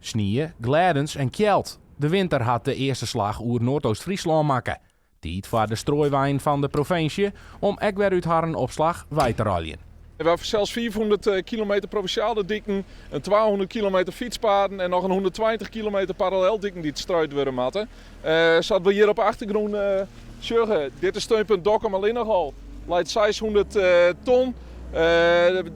Snie, glêdens en kjeld. De winter hat de earste slach oer Noardoost-Fryslân makke. Tiid foar de strooiweinen fan de provinsje om ek wer út harren opslach wei te rôljen. We hawwe sels 500 kilometer provinsjale diken, in 200 kilometer fytspaden en noch in 120 kilometer paralleldiken dy't struid wurde moatte. Sa't we hjir op de achtergrûn sjogge, dit is steunpunt Dokkum allinnich al, leit 600 ton,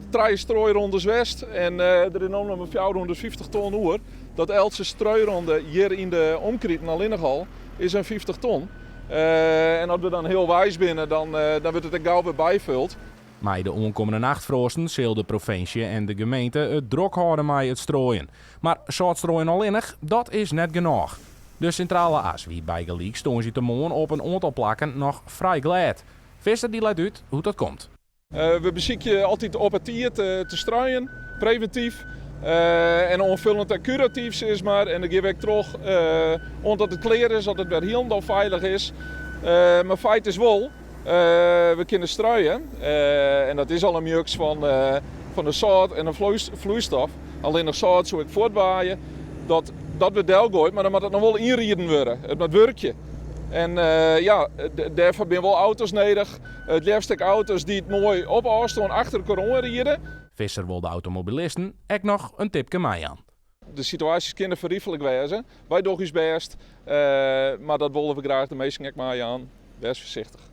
trije strooirondes west en der is no noch mar 450 ton oer. Dat eltse strooironde hjir yn de omkriten allinnich al is in 50 ton. En as we dan healweis binne, dan wurdt it ek gau wer byfuld. Mei de oankommende nachtfroasten sil de provinsje en de gemeente it drok hâlde mei it strooien. Mar sâltstrooien allinnich, dat is net genôch. De Sintrale As wie bygelyks tongersdeitemoarn op in oantal plakken noch frij glêd. Visser dy leit út hoe't dat komt. We besykje altyd op 'e tiid te struien, previntyf en oanfullend en kuratyf sis mar. En dan gean we ek troch oant dat it klear is, dat it wer hielendal feilich is. Mar feit is wol, we kinne struien en dat is al in mjuks fan de sâlt en de floeistof. Allinnich sâlt soe ek fuortwaaie. Dat dat wurdt delgoaid, mar dan moat it noch wol ynriden wurde. It moat wurkje. En ja, dêrfoar binne wol auto's nedich. It leafst ek auto's dy't moai op ôfstân achter elkoar oan ride. Visser wol de automobilisten ek noch in tipke meijaan. De situaasjes kinne ferrifelik wêze. Wy dogge ús bêst, mar dat wolle we graach de minsken ek meijaan. Wês foarsichtich.